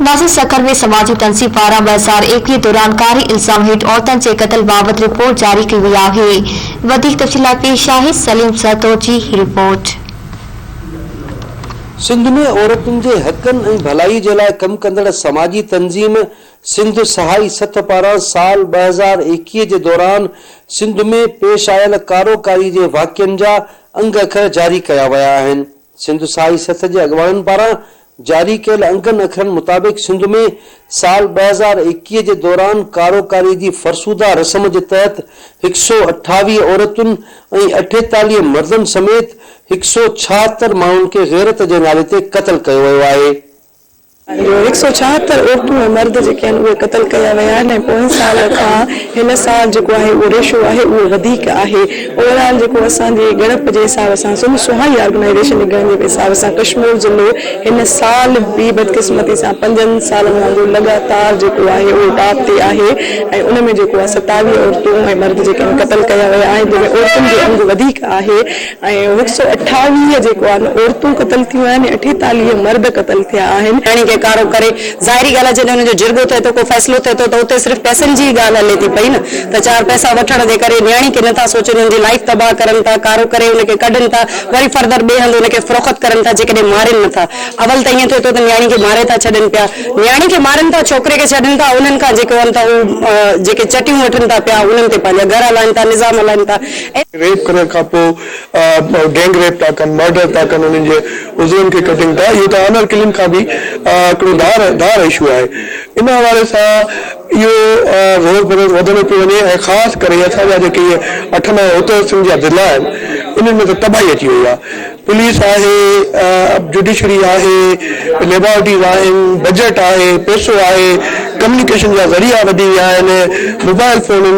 ناظر سکر ۾ سماجي تنظيم پاران 2021 دوران ڪاري الزام هيٺ عورتن جي قتل بابت رپورٽ جاري ڪئي وئي آهي. وڌيڪ تفصيل لاء پيش آهي سليم سهتو جي هي رپورٽ. سنڌ ۾ عورتن جي حقن ۽ ڀلائي جي لاء ڪم ڪندڙ سماجي تنظيم سنڌ سهائي سٿ پاران سال 2021 جي دوران سنڌ ۾ پيش آيل ڪارو ڪاري جي واقعن جا انگ اکر جاري ڪيا ويا آهن. سنڌ سهائي سٿ جي اڳواڻن پاران جاري ڪيل انگن اکرن مطابق سنڌ ۾ سال 2021 جي دوران ڪارو ڪاري جي فرسوده رسم جي تحت هڪ سئو 28 عورتن ۽ 48 مردن سميت هڪ سئو 76 ماڻهن کي غيرت جي نالي تي قتل ڪيو ويو آهي. جو هڪ سئو 76 عورتون ۽ مرد جيڪي آهن اهي قتل ڪيا ويا آهن ۽ پوئين سال کان هن سال جيڪو آهي اهو ريشو آهي اهو وڌيڪ آهي. اوور آل جيڪو اسان جي ڳڻپ جي حساب سان سنڌ سهائي آرگنائيزيشن جي ڳڻپ جي حساب سان ڪشمور ضلعو هن سال به بدقسمتي سان پنجن سالن وانگر لڳاتار جيڪو آهي اهو ٽاپ تي آهي ۽ ان ۾ جيڪو آهي 27 عورتون ۽ مرد جيڪي آهن قتل ڪيا ويا آهن جنهن ۾ عورتن جو انگ وڌيڪ آهي. ۽ هڪ سئو 28 جيڪو آهن عورتون قتل ٿيون آهن ۽ 48 مرد قتل ٿيا آهن. نياڻي کي ڪارو ڪري ظاهري ڳالهه آهي جڏهن ان جو جرڳو ٿئي ٿو ڪو فيصلو ٿئي ٿو ته اتي صرف پئسن جي ئي ڳالهه هلي ٿي پئي نه ته چار پئسا وٺڻ جي ڪري نياڻي کي نٿا سوچن ان جي لائيف تباهه ڪرن ٿا ڪارو ڪري ان کي ڪڍن ٿا وري فردر ٻئي هنڌ ان کي فروخت ڪرن ٿا جيڪڏهن مارين نٿا اول ته ائين ٿئي ٿو ته نياڻي کي ماري ٿا ڇڏن پيا نياڻي کي مارين ٿا ڇوڪري کي ڇڏين ٿا انهن کان جيڪو آهن ته هو جيڪي چٽيون وٺن ٿا پيا انهن تي پنهنجا گهر هلائن ٿا نظام هلائن ٿا ۽. ريپ ڪرڻ کان پوء گينگ ريپ ٿا ڪن، مرڊر ٿا ڪن، انهن جي عضون کي ڪٽين ٿا، اهو ته آنر ڪلنگ کان به هڪڙو ڌار ڌار اشو آهي. ان حوالي سان اهو روز بروز وڌندو پيو وڃي ۽ خاص ڪري اسان جا جيڪي اهي اٺ نو اتر سنڌ جا ضلعا آهن انهن ۾ ته تباهي اچي وئي آهي. پوليس آهي، جوڊيشري آهي، ليبارٽريز آهن، بجيٽ آهي، پئسو آهي، ڪميونيڪيشن جا ذريعا وڌي ويا آهن، موبائل فونن،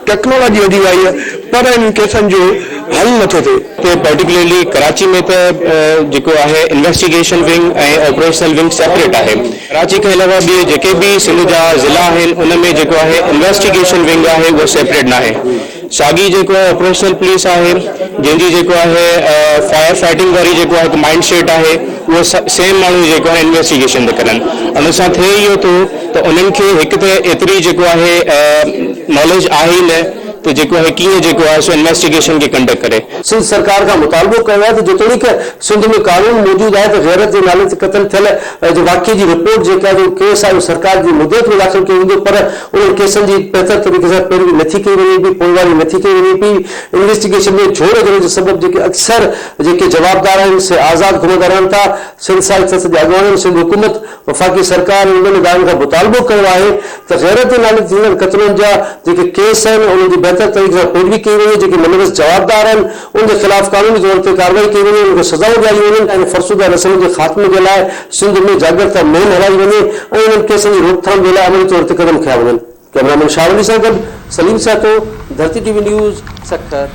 ٽيڪنالاجي وڌي وئي آهي پر انهن ڪيسن جو حل نٿو ٿئي. اتي پرٽيڪولرلي ڪراچي ۾ ته جيڪو آهي investigation wing ۽ operational wing separate آهي. ڪراچي کان علاوه ٻئي جيڪي به سنڌ جا ضلعا آهن ان ۾ جيڪو آهي انويسٽيگيشن ونگ آهي اهو سيپريٽ ناهي. ساڳي جيڪو آهي آپريشنل پوليس آهي جنهن جي جيڪو آهي فائر فائٽنگ واري جيڪو آهي هڪ مائنڊ سيٽ آهي اهو سيم ماڻهو جيڪو آهي انويسٽيگيشن ٿا ڪرن ان سان ٿئي اهو ٿو ته انهن کي هڪ ته ايتري جيڪو آهي ناليج آهي ئي نه ته جيڪو آهي ڪيئن جيڪو آهي سو انويسٽيگيشن کي ڪنڊڪٽ ڪري. سنڌ سرڪار کان مطالبو ڪيو آهي ته جيتوڻيڪ سنڌ ۾ قانون موجود آهي ته غيرت جي نالي تي قتل ٿيل جي واقعي جي رپورٽ جيڪا جو ڪيس آهي اهو سرڪار جي مدعيت ۾ داخل ڪيو ويندو پر انهن ڪيسن جي بهتر طريقي سان پيروي نٿي ڪئي وڃي پئي، پوئواري نٿي ڪئي وڃي پئي، انويسٽيگيشن ۾ جهول هجڻ جي سبب جيڪي اڪثر جيڪي جوابدار آهن سي آزاد گهمندا رهن ٿا، سنڌ ساهت سنسد جي اڳواڻن سنڌ حڪومت، وفاقي سرڪار ۽ ٻين ادارن کان مطالبو ڪيو آهي ته غيرت جي نالي تي ٿيندڙ قتلن جا جيڪي ڪيس آهن انهن جي بهتر طريقي سان پيروي ڪئي وڃي، جيڪي ملوث جوابدار آهن انهن جي خلاف قانوني طور تي ڪارروائي ڪئي وڃي، انهن کي سزائون ڏياريون وڃن ۽ فرسوده رسمن جي خاتمي جي لاء سنڌ ۾ جاڳرتا مهم هلائي وڃي ۽ انهن ڪيسن جي روڪٿام جي لاء عملي طور تي قدم کنيا وڃن. ڪئميرا مين شاهه ولي سان گڏ Saleem Sahito, Dharti T V news, Sukkur.